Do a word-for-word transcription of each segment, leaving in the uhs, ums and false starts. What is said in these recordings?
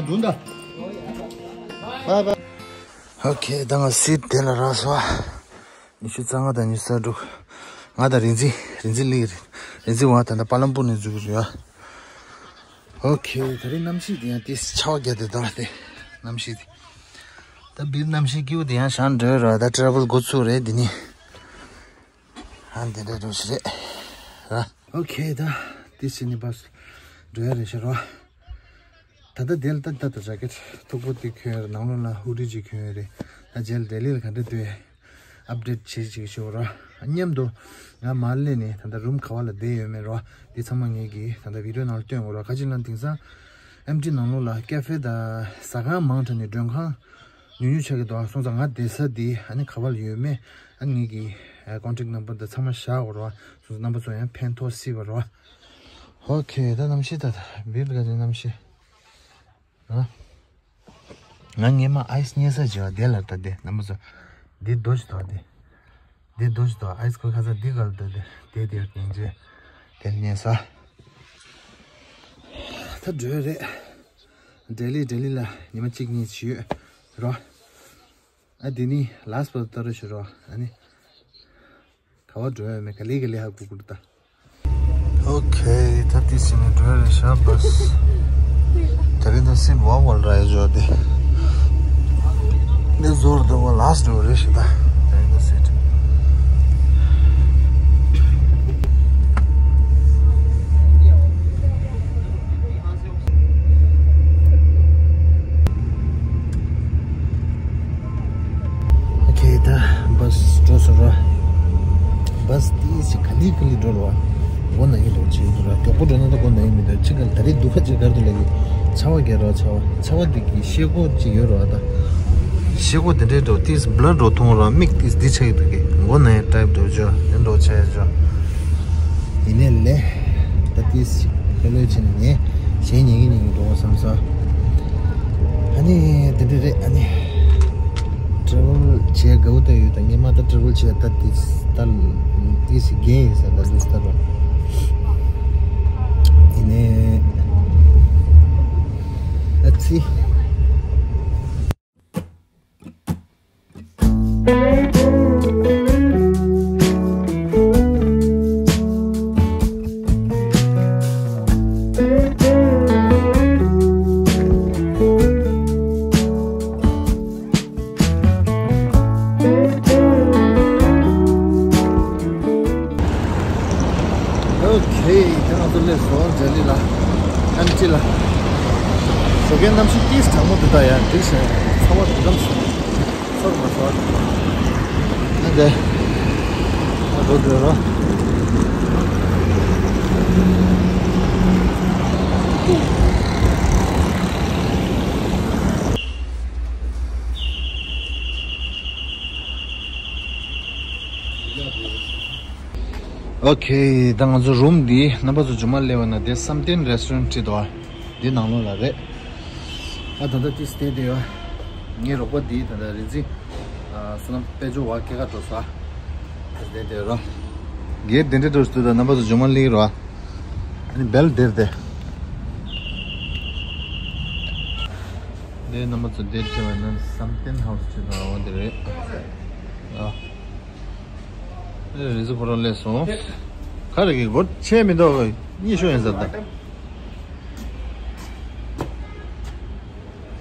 དུང་ད། ཨོ་ཁེ། ད་ང་སིད་དེ་ལ་རག་སོང་། ཉི་ཤུ་རྩ་ལྔ་དང་ཉི་ཤུ་རྩ་དྲུག་ང་དང་རིག་འཛིན། རིག་འཛིན་ལི། རིག་འཛིན་བ་ད་ལྟ་པ་ལམ་པུར་ནས་འཛུལ་གྱི་རེད། ཨོ་ཁེ། ད་རེས་གནམ་གཤིས་དེ་ཡང་དེ་ཆར་པ་བརྒྱབ་དེ་ད་དེ་གནམ་གཤིས་དེ། ད་བིར་གནམ་གཤིས་སྐྱིད་པོ་དེ་ཡང་ཞང་འགྲོ་ར། ད་ཊ་རེ་ཝལ་འགོ་ཚུགས་རེད་འདི་ནི། ཨ་འདི་འདྲ་འགྲོ་ཞིག་རེད་ར། ཨོ་ཁེ། ད་དེ་ཕྱིན་ནས་བཱས་འགྲོ་ཡ་རེད་ཤག་ར། ད་ལྟ་དེ་ལ་ཏག་ཏག་ཏུ་ཇེ་ཀེཊ་མཐུག་པོ་དེ་གྱོན་ཡོད་རེད། ནང་ལོགས་ལ་ཧུ་ཌི་ཅིག་གྱོན་ཡོད་རེད། ད་རྗེས་ལ་ལྡི་ལི་ལ་ག་འདྲ་འདུག་ཨབ་ཌེཊ་བྱེད་ཅིག་ཞུ་རོགས། མཉམ་དུ་ང་མར་སླེབས་ནས་ད་ལྟ་རུམ་ག་བ་ལ་བསྡད་ཡོད་མེད་རོགས། འདི་ཚང་མ་ངེད་ཀྱིས་ད་ལྟ་བི་ཌི་ཡོ་ནང་ལ་སྟོན་དགོས་རོགས། ག་ཅི་ལབ་ན་དེང་སང་ཨེམ་ཊི་ནང་ལོགས་ལ་ཀེ་ཧྥེ་དང་ཟ་ཁང་མང་དྲགས་ནས་མགྲོན་ཁང་ཉུང་ཉུང་ཆགས་ཀྱི་འདུག་སོང་ཙང་ང་བསྡད་ས་འདི་ཨ་ནི་ག་བ་ལ་ཡོད་མེད་ཨ་ནི་ངེད་ཀྱིས་ཀོན་ཊེག་ནམ་བར་དང་ཚང་མ་བཞག་དགོས་རོགས། སོང་ཙང་རྣམ་པ་ཚོ་ཡང་ཕན་ཐོགས་སྲིད་པ་རོགས། ཨོ་ཁེ། ད་གནམ་གཤིས་ད་ད་བིར་ག་ཅིག་གནམ་གཤིས། ཨ། ང་སྔས་མ་ཨའི་སི་རྙེད་ས་བྱས་པ་དེ་ལ་ལྟ་དེ་རྣམ་པ་ཚོ། འདི་རྡོ་ཞིག་འདུག་དེ། འདི་རྡོ་ཞིག་འདུག་ཨའི་སི་ཁོའི་ཁ་སང་འདི་ག་ལ་ལྟ་དེ་དེ་དེར་སྙིང་རྗེ་དེར་རྙེད་ས། ད་འགྲོ་རེད། ལྡི་ལི་ལྡི་ལི་ལ་ཉི་མ་གཅིག་གཉིས་ཅིག་ཡོད་རོ། ཨ་འདི་ནི་ལཱ་སི་པོ་ཏོ་རེ་ཞུ་རོ། ཨ་ནི། ག་བ་འགྲོ་ཡ་མེད། ག་ལེ་ག་ལེ་ཧ་གོ་གི་རེད་ད། ཨོ་ཁེ། ད་དེ་ཕྱིན་ནས་འགྲོ་ཡ་རེད་ཤག་བཱས། དེ་རིང་ད་སིད་བ་བ་ལ་ར་ཡ་འཇོག་དེ། ནི་ཟོར་དུ་བ་ལཱ་སི་འགྲོ་རེད་ཤག་ད། དེ་རིང་ད་སིད། ཨོ་ཁེ། ད་བཱས་འགྲོ་སོང་ར། བཱས་དེ་ཞིག་ག་ལེ་ག་ལེ་འགྲོ་ར། མགོ་ན་ཡི་འགྲོ་ཆེ་འགྲོ་ར། མགྱོགས་པོ་འགྲོ་ན་ད་མགོ་ན་ཡི་མི་འདུག་ཅི་ག་ད་རེས་སྡུག་ཁ་ཅིག་གར་དུ་ལ་གི་ཆར་པ་རྒྱག་ར། ཆར་པ་ཆར་པ་དེ་གི་ཤེལ་སྒོ་ཅིག་ཡོད་ར། ད་ཤེལ་སྒོ་དེ་འདྲའི་འགྲོ་དེ་སི་བླར་འགྲོ་མཐོང་ར། མིག་དེ་སི་འདི་ཆགས་ཀྱི་འདུག་གི་མགོ་ན་ཡི་ཊའིབ་འགྲོ་ཆོ་དེ་འགྲོ་ཆ་ཡ་ཆོ། ཡིན་ནའི་ལས། ད་ཏིས་ཤི་ལྷོད་ལྷོད་བྱས་ནས་ནས་གཞན་ཉན་གི་ཉན་གི་འགྲོ་བ་བསམ་ས། ཨ་ནི་དེ་འདྲ་རེད། ཨ་ནི་ཊ་རེ་ཝལ་བྱེད་དགའ་བོ་ད་ཡོད། ད་ངས་མ་ད་ཊ་རེ་ཝལ་བྱེད་ད་ཏིས་ད་ཏིས་རྒན་ཡིན་ས། ད་ཏིས་ད་རོ་ཡིན་ནའི་ཨ་ཙི། ཨོ་ཁེ། དེ་ང་ཚོ་སླེབས་སོང་ལྡི་ལི་ལ། ཨེམ་ཊི་ལ། ཞོགས་ཀའི་གནམ་གཤིས་ཏིས་གྲང་མོ་འདུག་ད་ཡ་འགྲིག་ཤག་ཚ་བ་འདུག་གམ་སོང་། ཚོར་མ་སོང་། ཨ་འདྲ། ཨ་འགྲོ་འགྲོ་རོ། ཨོ་ཁེ། ད་ང་ཚོ་རུམ་འདི་རྣམ་པ་ཚོ་མཇུག་མ་སླེབས་པ་ན་དེ་བསམ་གཏན་རེ་སི་ཊོ་རེན་ཊི་འདི་འདུག་ཨ། འདི་ནང་ལོགས་ལ་རེད། ཨ་ད་ལྟ་ཏིས་བསྡད་དེ་ཡོད། ངའི་རོགས་པ་འདི་ད་ལྟ་རིག་འཛིན། ཨ་བསོད་ནམས་དཔལ་འབྱོར་བ་སྐྱེལ་ག་འགྲོ་སོང་ཨ། ཏིས་བསྡད་དེ་ཡོད་རོ། གེཊ་འདི་འདྲ་འགྲོ་སྲིད་དུས་ད་རྣམ་པ་ཚོ་མཇུག་མ་སླེབས་རོ། ཨ་ནི་བེལ་འདིར་དེ། འདི་རྣམ་པ་ཚོ་འདིར་བྱས་པ་ན་བསམ་གཏན་ཧའུ་སི་ཅིག་དང་འོ་འདི་རེད། ཨ། ཨེ་རི་ཟུ་ཕོ་རོ་སླེབས་སོང་། ག་རེ་གི་སྒོ་ཕྱེ་མི་འདུག་གཉིད་ཤོར་ཡིན་ཟེར་ད།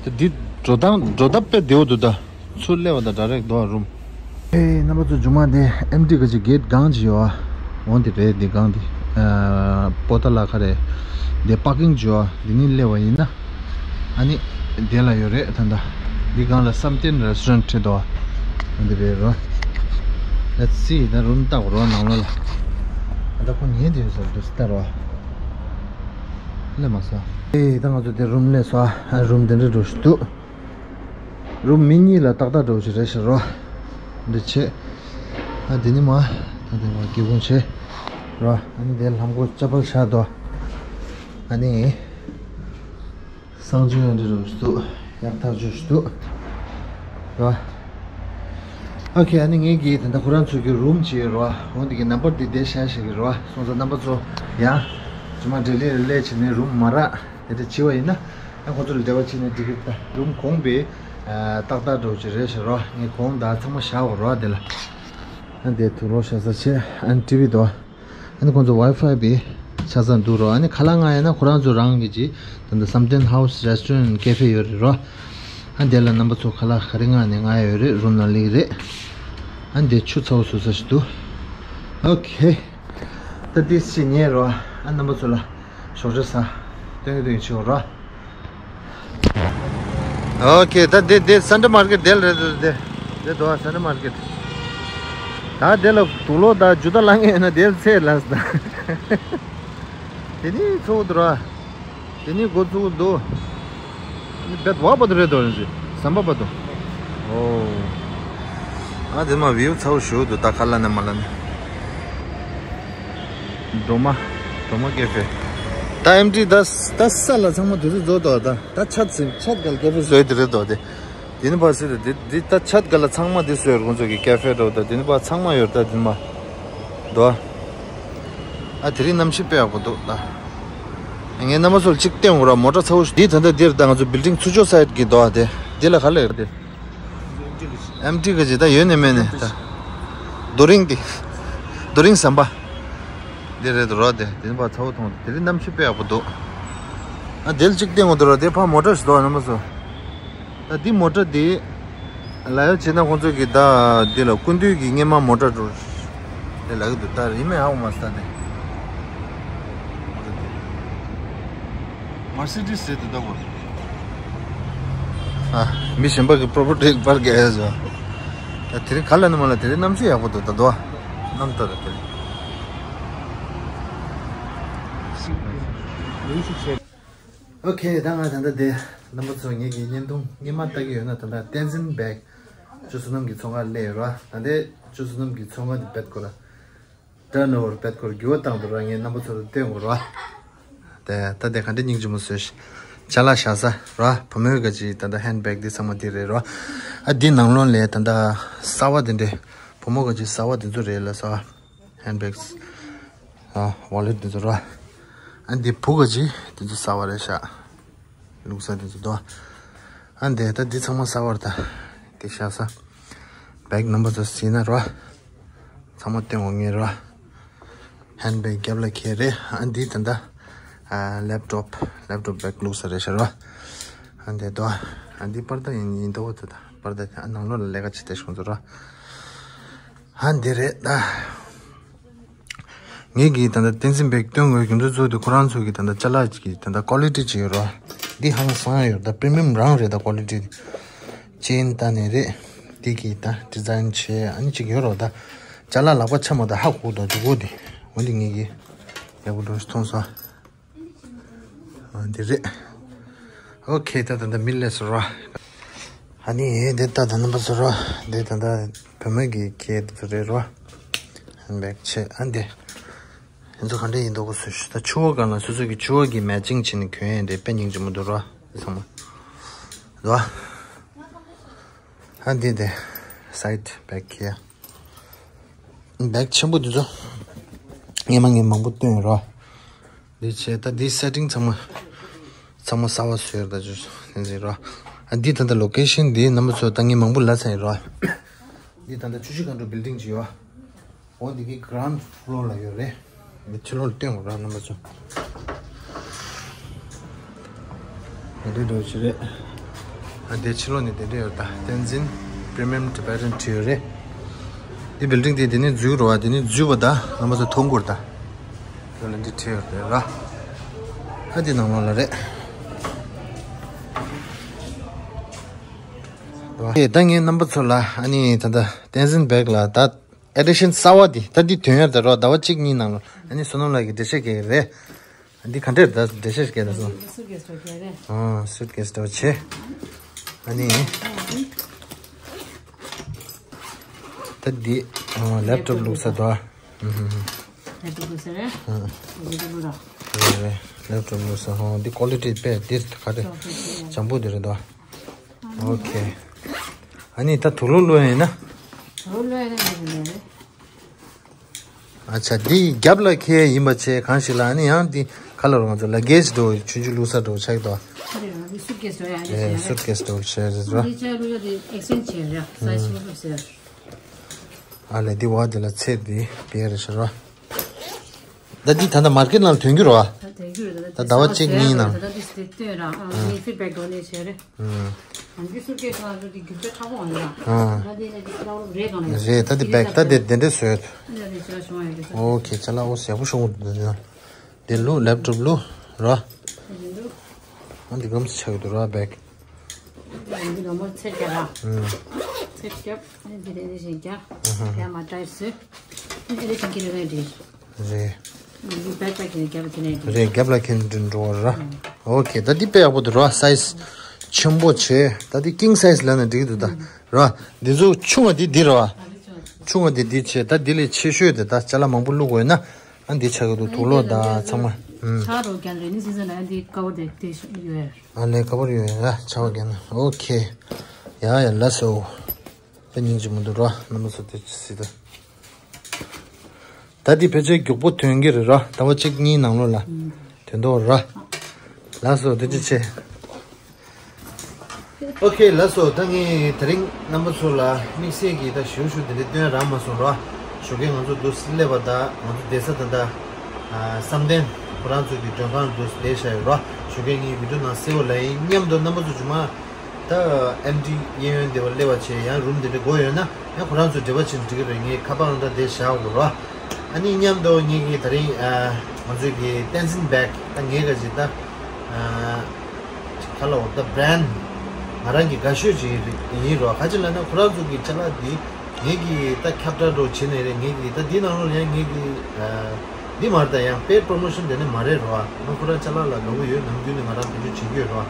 དེ་འདི་འགྲོ་སྟངས་འགྲོ་སྟངས་དཔེ་བདེ་བོ་འདུག་ད། ཚུར་སླེབས་པ་ད་ཌའི་རེག་འདུག་རུམ། ཨེ་རྣམ་པ་ཚོ་མཇུག་མ་དེ་ཨེམ་ཊི་ག་ཅིག་གེཊ་སྒང་ཅིག་ཡོད་ཨ། འོ་འདི་རེད། འདི་སྒང་འདི། ཨ་པོ་ཏ་ལ་ཁ་རེད། འདི་པར་ཀིང་ཅིག་ཡོད་ཨ། འདི་ནས་སླེབས་པ་ཡིན་ན། ཨ་ནི་དེ་ལ་ཡོད་རེད་ད་ལྟ། འདི་སྒང་ལ་བསམ་གཏན་རེ་སི་ཊོ་རེན་ཊི་འདུག་ཨ། འདི་རེད་རོ། Let's see ད་རུམ་བལྟ་དགོས་རོ་ནང་ལོགས་ལ། ཨ་ད་ཁོ་ཉལ་དེ་ཡོད་ས་འདུག་ལྟ་རོ། སླེབས་མ་སོང་། ཨེ་ད་ང་ཚོ་དེ་རུམ་སླེབས་སོང་ཨ། རུམ་དེ་འདྲ་འགྲོ་ཞིག་འདུག་རུམ་མི་གཉིས་ལ་ཏག་ཏག་འགྲོ་ཞིག་རེད་ཤག་རོ། འདི་བྱས། ཨ་དེ་ནི་མ། ད་དེ་མ་སྒེའུ་ཁུང་བྱས། རོ། ཨ་ནི་དེ་ལྷམ་གོག་ཅ་པལ་བཞག་འདུག་ཨ་ནི། གསང་སྤྱོད་ཡང་འདྲི་རུ་འདུག་ཡག་ཐག་ཆོད་ཞིག་འདུག་ར། ཨོ་ཁེ། ཨ་ནི་ངེད་ཀྱིས་ད་ལྟ་ཁོ་རང་ཚོ་གི་རུམ་བྱས་ར། འོ་འདི་གི་ནམ་བར་འདི་བསྡད་ཤག་ཞིག་གི་ར། སོང་ཙང་རྣམ་པ་ཚོ་ཡང་ཇི་མ་འབྲེལ་ལེ་ལེ་བྱས་ནས་རུམ་མ་རག་དེ་འདྲ་བྱས་པ་ཡིན་ན། ཨ་ཁོ་ཚོ་ལ་འབྲེལ་བ་བྱས་ནས་འགྲིག་གི་རེད། ད་རུམ་གོང་པའི་ཏག་ཏག་འགྲོ་གི་རེད་ཟེར་རོ། ངས་གོང་ད་ཚང་མ་བཞག་ཡོད་རོ། དེ་ལ་ཨ་དེ་དུག་ལོག་བཞག་ས་བྱས། ཨ་ནི་ཊི་ཝི་དོ། ཨ་ནི་ཁོང་ཚོ་ཝའི་ཕའི་བི་ཆ་ཚང་འདུག་རོ། ཨ་ནི་ཁ་ལག་མངགས་ཡོད་ན་ཁོ་རང་ཚོ་རང་གི་ཅིག་ད་ལྟ་སམ་ཏན་ཧའུ་སི་རེ་སི་ཊོ་རན་ཊི་ཀེ་ཧྥེ་ཡོད་རེད་རོ། ཨ་དེ་ལ་རྣམ་པ་ཚོ་ཁ་ལག་ག་རེ་མངགས་ནས་མངགས་ཡོད་རེད། རུམ་ནང་སླེབས་ཀྱི་རེད། ཨ་ནི་དེ་ཆུ་ཚ་བོ་བཟོ་ས་ཞིག་འདུག་ཨོ་ཁེ། ད་དེ་ཕྱིན་ཉེ་རོ། ཨ་རྣམ་པ་ཚོ་ལ་ཞོགས་ཇ་ཟ། སྟོན་གི་སྟོན་གི་བྱེད་རོ། ཨོ་ཁེ། ད་དེ་དེ་སན་ཌེ་མར་ཀེཊ་དེ་ལ་རེད་འདུག་དེ་དེ་དོ་སན་ཌེ་མར་ཀེཊ། ད་དེ་ལ་དུག་ལོག་དང་ཇུ་ཏ་ལངས་ཡོད་ན་དེ་ལ་ཚད་ལ་ད། དེ་ནི་ཚོགས་འདུ་ར། དེ་ནི་འགོ་ཚུགས་འདུག་དེ་ནི་བེད་བ་པ་དུ་རེད་དོ་ཟམ་པ་པ་དུ། ཨོ། ཨ་དེ་མ་བིའུ་ཚ་བོ་ཞུ་འདུག་ད་ཁ་ལ་ནས་མ་ལ་ནས། སྒྲོལ་མ། སྒྲོལ་མ་ཀེ་ཧྥེ། ད་ཨེམ་ཊི་ད་ད་ས་ལ་ཚང་མ་དུས་ཚོད་རྫོགས་དོ། ད་ད་ཆད་ཟིན་ཆད་གལ་ཀེ་ཧྥེ་བཟོས་དེ་རེད་དོ་དེ། དེ་ནི་ཕ་སི་རེད་དེ་དེ་ད་ཆད་གལ་ལ་ཚང་མ་དེ་བཟོས་རེད། ཁོང་ཚོ་གི་ཀེ་ཧྥེ་འགྲོ་ད་དེ་ནི་ཕ་ཚང་མ་ཡོད་ད་དེ་ནི་མ། དོ། ཨ་དེ་རིང་གནམ་གཤིས་དཔེ་ཡག་པོ་འདུག་ད། ངས་རྣམ་པ་ཚོར་གཅིག་སྟོན་དགོས་ར། མོ་ཊ་ཚ་བོ་ཞིག་འདི་ད་ལྟ་འདིར་ད་ང་ཚོ་བིལ་ཌིང་ཚུར་ཕྱོགས་སའིཌ་གི་དོ་དེ་འདི་ལ་ག་ལེར་དེ། ཨེམ་ཊི་ག་ཅིག་ད་ཡོད་ནི་མེད་ནི་ད། རྡོ་རིང་འདི། རྡོ་རིང་ཟམ་པ། འདི་རེད་དོ་ར་དེ་དེ་ནི་ཕ་ཚ་བོ་མཐོང་དེ་རིང་གནམ་གཤིས་དཔེ་ཡག་པོ་འདུག་ཨ་དེ་ལ་གཅིག་སྟོན་དགོས་འདུག་ར། དེ་ཕ་མོ་ཊ་ཞིག་འདུག་རྣམ་པ་ཚོ། ད་འདི་མོ་ཊ་འདི། ལ་ཡོད་བྱས་ན་ཁོང་ཚོས་ཀྱི་ད་འདི་ལ་སྐུ་མདུན་གྱི་སྔས་མ་མོ་ཊ་འགྲོ། དེ་ལ་གི་འདུག་ད་རིན་མེད་ཧ་གོ་མ་སོང་ད་དེ། མར་སི་ཌི་སི་རེད་འདུག་གོ། ཨ། མི་གཞན་པ་གི་པོ་རོ་པར་ཊི་པར་གི་ཨེ་ཟོ། ད་དེ་རིང་ག་ལ་ནི་མ་ལ་དེ་རིང་གནམ་གཤིས་ཡག་པོ་འདུག་ད་དོ། གནམ་ལྟར་དེ་རིང་། ཨོ་ཁེ། ད་ང་ད་ལྟ་དེ་རྣམ་པ་ཚོ་ངེད་ཀྱི་བརྙན་ཐུང་སྔོན་མ་ལྟ་གི་ཡོད་ན་ད་ལྟ་བསྟན་འཛིན་བེག་བཅུ་བསོད་ནམས་ཀྱི་ཚོང་ཁང་སླེབས་ཡོད་ར། ད་ལྟའི་བཅུ་བསོད་ནམས་ཀྱི་ཚོང་ཁང་དེ་བེད་སྐོར་ཊརན་ཨོ་ཝར་བེད་སྐོར་འགྱུར་བ་བཏང་འདུག་ར། ངས་རྣམ་པ་ཚོ་ལ་སྟོན་དགོས་ར། དེ་ད་ལྟ་ག་འདྲ་སྙིང་རྗེ་མོ་བཟོས་ཤག་ཅ་ལག་བཞག་ས་ར། བུ་མོའི་ག་ཅིག་ད་ལྟ་ཧེན་ཌི་བེག་འདི་ཚང་མ་འདི་རེད་ར། ཨ་འདི་ནང་ལོགས་ལ་ད་ལྟ་གསར་བ་དེ་འདྲས། བུ་མོ་ག་ཅིག་གསར་བ་དེ་ཚོ་རེད་ལ་གསར་བ། ཧེན་ཌི་བེག་ཨ་ཝོ་ལེཊ་དེ་ཚོ་ར། ཨ་འདི་བུ་ག་ཅིག་དེ་ཚོ་གསར་བ་རེད་ཤག་ལུག་ས་དེ་ཚོ་དོ། ཨ་འདི་ད་འདི་ཚང་མ་གསར་བ་རེད་ད། འདི་བཞག་ས། བེག་རྣམ་པ་ཚོ་གཟིགས་ན་ར། ཚང་མ་སྟོན་འོང་ངེས་ར། ཧེན་ཌི་བེག་རྒྱབ་ལ་འཁྱེར་རེད། ཨ་འདི་ད་ལྟ། ཨ་ལེབ་ཊོབ་ལེབ་ཊོབ་བེག་ལུག་ས་རེད་ཤག་ར། ཨ་འདི་དོ། ཨ་འདི་པར་ད་ཡིན་ཡིན་དོ་བོ་དོ་ད་པར་ད་ཨ་ནང་ལོགས་ལ་ལས་ཀ་བྱེད་བསྡད་ཤག་ཁོང་ཚོ་ར། ཨ་འདི་རེད་ད། ངེད་ཀྱིས་ད་ལྟ་བསྟན་འཛིན་བེག་སྟོན་དགོས་རྒྱུ་མཚན་གཙོ་བོ་དེ་ཁོ་རང་ཚོ་གི་ད་ལྟ་ཅ་ལག་གི་ད་ལྟ་ཀོ་ལི་ཊི་ཅིག་ཡོད་རོ། འདི་ཧང་སང་ཡོད་ད། པི་རི་མི་ཡམ་རང་རེད་ད་ཀོ་ལི་ཊི། ཅེན་ལྟ་ནས་རེད། འདི་གི་ད་ཌི་ཛའིན་བྱས་ཨ་ནི་ཅིག་ཡོད་རོ་ད། ཅ་ལག་ལག་པ་འཆང་མ་ད་ཧ་གོ་ད་འཇུག་གོ་དེ། འོ་འདི་ངེད་ཀྱིས་ཡག་པོ་འགྲོ་ཞིག་མཐོང་སོང་། ཨ་འདི་རེད། ཨོ་ཁེ། ད་ད་ད་མི་ལས་སོ་ར། ཨ་ནི་འདི་ད་ད་རྣམ་པ་ཚོ་ར། འདི་ད་ད་བུ་མོ་གི་ཁེ་འདི་ཚོ་རེད་ར། ཧེན་ཌི་བེག་བྱས་ཨ་འདི། འདི་ཚོ་ག་འདྲ་ཡིན་མདོག་གོ་སུ་ཞུ་ད་ཕྱུ་པ་གང་ལ་སོ་སོ་གི་ཕྱུ་པ་གི་མེ་ཅིང་བྱས་ནས་གྱོན་ཡས་འདི་དཔེ་སྙིང་རྗེ་མོ་འདུག་ར། འདི་ཚང་མ་ར། ཨ་འདི་འདི་སའིཌ་བེག་ཁེ། བེག་ཆེན་པོ་འདི་ཚོ་ངས་མ་ངས་མང་པོ་བཏོན་ཡོད་ར། འདི་བྱས་ད་འདི་སེ་ཊིང་ཚང་མ་ཚང་མ་གསར་པ་བཟོས་ཡོད་ད་ཅུ་ནས་ཟིན་ར། ཨ་འདི་ད་ལྟ་ལོ་ཀེ་ཤན་འདི་རྣམ་པ་ཚོ་ད་ངས་མང་པོ་ལབ་ཚར་ཡིན་ར། འདི་ད་ལྟ་ཆུ་བཞི་སྒང་དྲུག་བིལ་ཌིང་ཅིག་ཡོད། འོ་འདི་གི་གྷ་རའུན་ཌི་ཕི་ལོར་ལ་ཡོད་རེད། འདི་ཕྱི་ལོགས་ལ་སྟོན་དགོས་ར་རྣམ་པ་ཚོ། དེ་འདྲའི་འགྲོ་ཆེ་རེད། ཨ་དེ་ཕྱི་ལོགས་ནས་དེ་འདྲ་ཡོད་ད། བསྟན་འཛིན་པི་རི་མི་ཡམ་ཊི་བེ་ཊན་ཊི་ཡོད་རེད། འདི་བིལ་ཌིང་དེ་དེ་ནས་འཛུལ་རོགས་ཨ། དེ་ནས་འཛུལ་བ་ད་རྣམ་པ་ཚོ་མཐོང་གོ་ར་ད། དེ་ལ་འདི་ཁྲིད་ཡོད་རེད་ར། ཨ་དེ་ནང་ལོགས་ལ་རེད། ཨེ་ད་ངས་རྣམ་པ་ཚོ་ལ་ཨ་ནི་ད་ལྟ་བསྟན་འཛིན་བེག་ལ་ད་ཨེ་ཌི་ཤན་གསར་བ་འདི་ད་འདི་ཐོན་ཡོད་རེད་ད་རོ། ཟླ་བ་གཅིག་གཉིས་ནང་ལ་ཨ་ནི་བསོད་ནམས་ལགས་ཀྱིས་འགྲེལ་བཤད་རྒྱག་གི་རེད། འདི་ག་འདྲས་ད་འགྲེལ་བཤད་རྒྱག་ད་སོང་། སུཊ་ཀེ་སི་འགྲོ་གི་རེད། ཨ་སུཊ་ཀེ་སི་འདྲ་བ་བྱས། ཨ་ནི། ད་འདི་ཨ་ལེབ་ཊོབ་བླུགས་ས་དོ། ཨ་ཧུ་ཧུ། ལེབ་ཊོབ་བླུགས་ས་རེད། ཨ། འདི་བླུགས་ར། རེད་རེད། ལེབ་ཊོབ་བླུགས་ས་ཧོ། འདི་ཀོ་ལི་ཊི་དཔེ་འདི་ག་རེ། ཅོག་ཙེ་ཅོག་ཙེ། འཇམ་པོ་འདི་རེད་དོ། ཨོ་ཁེ། ཨ་ནི་ད་དུག་ལོག་བླུགས་ཡིན་ན། དུག་ལོག་བླུགས་ཡིན་ན་འདི་རེད། ཨ་ཆ་འདི་རྒྱབ་ལ་འཁྱེར་ཡིན་པ་བྱས་གང་ཞིག་ལ་ཨ་ནི་ཡང་འདི་ཁ་ལ་རོ་ང་ཚོ་ལ་གེ་ཇི་འགྲོ་ཆུང་ཆུང་བླུགས་ས་འགྲོ་ཆགས་དོ། ཨ་ནི་སུཊ་ཀེས་འདྲ་ཡང་འདི་བྱས་རེད། སུཊ་ཀེས་འདྲ་བྱས་རེད་ར། འདི་བྱས་རུ་ཡ་དེ་ཨེག་སི་ཅེན་ཇི་བྱས་རེད། སའི་ཛི་ཆུང་ཆུང་ཟེར། ཨ་ལས་འདི་བ་དེ་ལ་ཚད་འདི་བེ་རེད་ཤག་ར། ད་འདི་ད་ལྟ་མར་ཀེཊ་ནང་ལ་ཐོན་རྒྱུ་རེད་བ། ད་ཐོན་རྒྱུ་རེད། ད་ད་ཟླ་བ་གཅིག་གཉིས་ནང་། ད་ལྟ་འདི་སྟེ་སྟོན་ར། ཨ་ནི་ཕིཌ་བེག་འགྲོ་ནས་བྱས་རེད། ཨང་། ཨ་ནི་སུཊ་ཀེས་ང་ཚོ་འདི་རྒྱུ་ཆ་ཁག་པོ་ཨང་ར། ཨང་། ད་འདི་ནས་འདི་ལ་རེད་གང་ལ་རེད། ད་འདི་བེག་ད་འདི་དེ་འདྲས་བཟོས། ཨ་ནི་རེད་ཤག་བྱུང་བ་ཡོད་རེད། ཨོ་ཁེ་ཅ་ལག་ཨོ་ཟེར་པོ་ཤོང་འདུག་ད། དེ་ལུ་ལེབ་ཊོབ་ལུ་ར། ཨ་འདི་གམ་ས་ཆགས་ཀྱི་འདུག་ར་བེག། འདི་ལོ་མོ་ཚེར་རྒྱག་ར། ཚེར་རྒྱབ། ཨ་འདི་རེ་རེ་བཞིན་རྒྱག། རྒྱག་མ་ཏྲའི་སི། ཨ་འདི་རེ་ཅིག་ཀི་རེ་རེ་འདི། རེད། འདི་བེག་པེག་གི་རྒྱབ་ཀི་རེ་འདི། རེད། རྒྱབ་ལ་ཁེན་འདྲི་འགྲོ་བ་ར། ཨོ་ཁེ། ད་འདི་དཔེ་ཡག་པོ་འདུག་ར། སའི་ཛི་ཆེན་པོ་བྱས། ད་འདི་ཀིང་སའི་ཛི་ལ་ན་འགྲིག་འདུག་ད། ར། འདི་ཚོ་ཆུང་བ་འདི་འདི་ར་བ། ཆུང་བ་འདི་འདི་བྱས། ད་འདི་ལས་ཆེ་ཤོས་དེ་ད་ཅ་ལག་མང་པོ་བླུག་དགོས་ན། ཨ་འདི་ཆགས་ཀྱི་འདུག་དུག་ལོག་ད་ཚང་མ། ཨུམ། ཆགས་རོགས་ཀྱང་རེ་ནི་སི་ཛན་ལ་ཨ་འདི་ཀ་བར་དེ་དེ་ཡོད། ཨ་ལས་ཀ་བར་ཡོད་ཡ་ཆགས་པ་རྒྱག་ན། ཨོ་ཁེ། ཡ་ཡ་ལ་སོ། ད་སྙིང་རྗེ་མི་འདུག་ར། རྣམ་པ་ཚོ་དེ་སྲིད་ད། ད་འདི་ཕལ་ཆེར་མགྱོགས་པོ་ཐོན་གྱི་རེད་ར། ཟླ་བ་གཅིག་གཉིས་ནང་ལོགས་ལ་ཐོན་འདུག་ར། ལགས་སོ། ཐུགས་རྗེ་ཆེ། ཨོ་ཁེ། ལགས་སོ། ད་ངས་དེ་རིང་རྣམ་པ་ཚོ་ལ་དམིགས་བསལ་གྱི་ད་ཞུ་ཞུ་དེ་འདྲ་སྟོན་རག་མ་སོང་ར། ཞོགས་ཀས་ང་ཚོ་འདུག་སླེབས་པ་ད་ང་ཚོ་བསྡད་ས་ད་ད་བསམ་གཏན་ཁོ་རང་ཚོ་གི་མགྲོན་ཁང་འདུག་བསྡད་བཞག་ཡོད་ར། ཞོགས་ཀས་ངས་བི་ཌིའོ་ནང་གསལ་བོ་ལ་ཡིན། མཉམ་དུ་རྣམ་པ་ཚོ་ཇུ་མ། ད་ཨེམ་ཊི་གཡས་གཡོན་དེ་བ་སླེབས་པ་བྱས། ཡང་རུམ་དེ་འདྲ་དགོས་ཡོད་ན་ཡང་ཁོ་རང་ཚོ་འབྲེལ་བ་བྱེད་འགྲིག་གི་རེད། ངས་ཁ་པར་ཨང་གྲངས་དེ་བཞག་དགོས་ར། ཨ་ནི་མཉམ་དུ་ངེད་ཀྱི་ད་རིང་ཨ་ང་ཚོའི་གི་བསྟན་འཛིན་བེག་ད་ངས་ག་ཅིག་ད་ཨ་ཁ་ལ་འོ་ད་བྷ་རན་ཌི་ང་རང་གི་དགའ་ཤོས་ཅིག་ཡིན་རོ། ག་ཅི་ལབ་ན་ཁོ་རང་ཚོ་གི་ཅ་ལག་འདི་ངེད་ཀྱི་ད་ཁྱབ་བསྒྲགས་འགྲོ་བྱེད་ནས་རེད། ངེད་ཀྱི་ད་འདི་ནང་ལོགས་ཡང་ངེད་ཀྱི་ཨ་འདི་མ་རེད། ད་ཡང་པེ་ཌི་པོ་རོ་མོ་ཤོན་དེ་ནས་མ་རེད་རོ། ང་ཁོ་རང་ཅ་ལག་ལ་དགའ་པོ་ཡོད། ནམ་རྒྱུན་ནས་ང་རང་བེད་སྤྱོད་བྱེད་ཀྱི་ཡོད་རོ།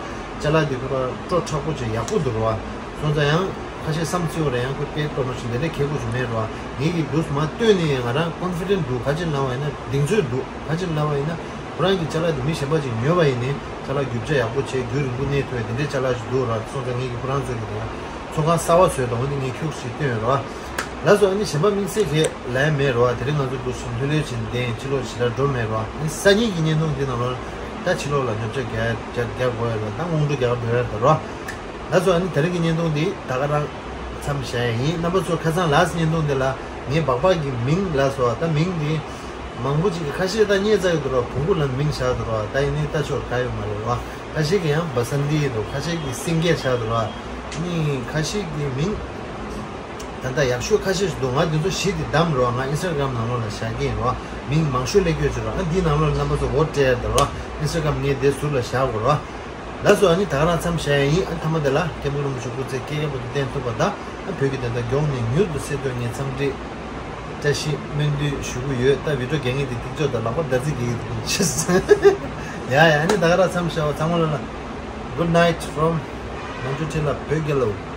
ཅ་ལག་འདི་ཁོ་རང་སྤྲོ་མཁྲེགས་པོ་ཅིག་ཡག་པོ་འདུག་རོ། སོང་ཙང་ཡང་ཁ་ཤས་བསམ་ཚུལ་བ་རེད། ཡང་ཁོས་པེ་ཌི་པོ་རོ་མོ་ཤོན་དེ་འདྲ་ཁེ་པོ་ཞིག་མེད་རོ། ངེད་ཀྱི་འདུག་མ་སྟོན་ནས་ང་རང་ཀོན་ཕི་ཌེན་ཊི་འདུག་ག་ཅི་ལབ་པ་ཡིན་ན་གདེང་ཚོད་འདུག་ག་ཅི་ལབ་པ་ཡིན་ན་ཁོ་རང་གི་ཅ་ལག་དེ་མི་གཞན་པ་ཅིག་ཉོས་པ་ཡིན་ནའི་ཅ་ལག་རྒྱུ་ཆ་ཡག་པོ་བྱས་རྒྱུན་རིང་པོ་གནས་ཐུབ་པའི་དེ་འདྲའི་ཅ་ལག་ཞིག་འདུག་ར། སོང་ཙང་ངེད་ཀྱི་ཁོ་རང་ཚོ་གི་དེ་ཚོང་ཁང་གསར་པ་བཟོས་དང་འོ་དེ་ངས་ཁྱུག་ཞིག་བཏོན་ཡོད་ར། ལགས་སོ། ཨ་ནི་གཞན་པ་དམིགས་བསལ་གྱི་ལན་མེད་རོ། དེ་རིང་ང་ཚོ་འདུག་སུ་ལྷོད་ལྷོད་བྱས་བསྡད། ཕྱི་ལོགས་ཞེ་དྲག་འགྲོ་མེད་རོ། ཨ་ནི་སང་ཉིན་གྱི་བརྙན་ཐུང་འདི་ནང་ལོགས་ད་ཕྱི་ལོགས་ལ་ཉོ་ཆ་རྒྱག་རྒྱག་རྒྱག་དགོས་ཡོད་ལ་ད་དངོས་འབྲུ་རྒྱག་འགྲོ་ཡ་ད་རོ། ལགས་སོ། ཨ་ནི་དེ་རིང་གི་བརྙན་ཐུང་འདི་ད་ག་རང་མཚམས་བཞག་ཡ་ཡིན། རྣམ་པ་ཚོ་ཁ་སང་ལཱ་སི་ཊི་བརྙན་ཐུང་འདི་ལ་ངའི་སྦག་སྦག་གི་མིང་ལ་སོགས་ད་མིང་འདི་མང་པོ་ཅིག་གིས་ཁ་ཤས་ད་རྙེད་ཚར་ཡོད་དུ་རོ། བོང་བུ་ལ་མིང་བཞག་དུ་རོ། ད་ཡིན་ནའི་ད་ཆོག་ག་ཡོད་མ་རེད་རོ། ཁ་ཤས་ཀྱིས་ཡང་བ་སན་ཏི་འདུག་ཁ་ཤས་ཀྱིས་སེང་གེ་བཞག་དུ་རོ། ཨ་ནི་ཁ་ཤས་ཀྱི་མིང་ད་ལྟ་ཡག་ཤོས་ཁ་ཤས་ཤིག་འདུག་ང་འདི་ཚོ་གཞི་འདི་བདམས་རོ། ང་ཨིན་སི་ཊ་གྷ་རམ་ནང་ལོགས་ལ་བཞག་གི་ཡིན་རོ། མིང་མང་ཤོས་སླེབས་ཀྱི་ཡོད་ཅིག་རོ། ཨ་འདི་ནང་ལོགས་ལ་རྣམ་པ་ཚོ་འོ་སྤྲད་ཡ་ད་རོ། ཨིན་སི་ཊ་གྷ་རམ་ངས་དེ་ཟུར་ལ་བཞག་དགོས་རོ། ལགས་སོ། ཨ་ནི་ད་ག་རང་མཚམས་བཞག་ཡ་ཡིན། ཨ་མཐའ་མ་དེ་ལ་མཁན་པོ་རིན་པོ་ཆེ་སྐུ་ཚེ་བསྐལ་བརྒྱ་བར་དུ་བརྟན་ཐུབ་པ་དང་། ཨ་བོད་ཀྱི་བདེན་མཐའ་མགྱོགས་ནས་མྱུར་དུ་གསལ་ཐུབ་ངས་འཚམས་འདྲི་བཀྲ་ཤིས་སྨོན་འདུན་ཞུ་གི་ཡོད། ད་བི་ཌིའོ་རྒྱག་མཁན་དེ་ཐིག་ཅོག་དང་ལག་པ་འདར་རྩིས་རྒྱག་གི་འདུག་ཡ་ཡ། ཨ་ནི་ད་ག་རང་མཚམས་བཞག་པ་ཚང་མ་ལ་ལ། Good night from Manchu Tila བོད་རྒྱལ་ལོ།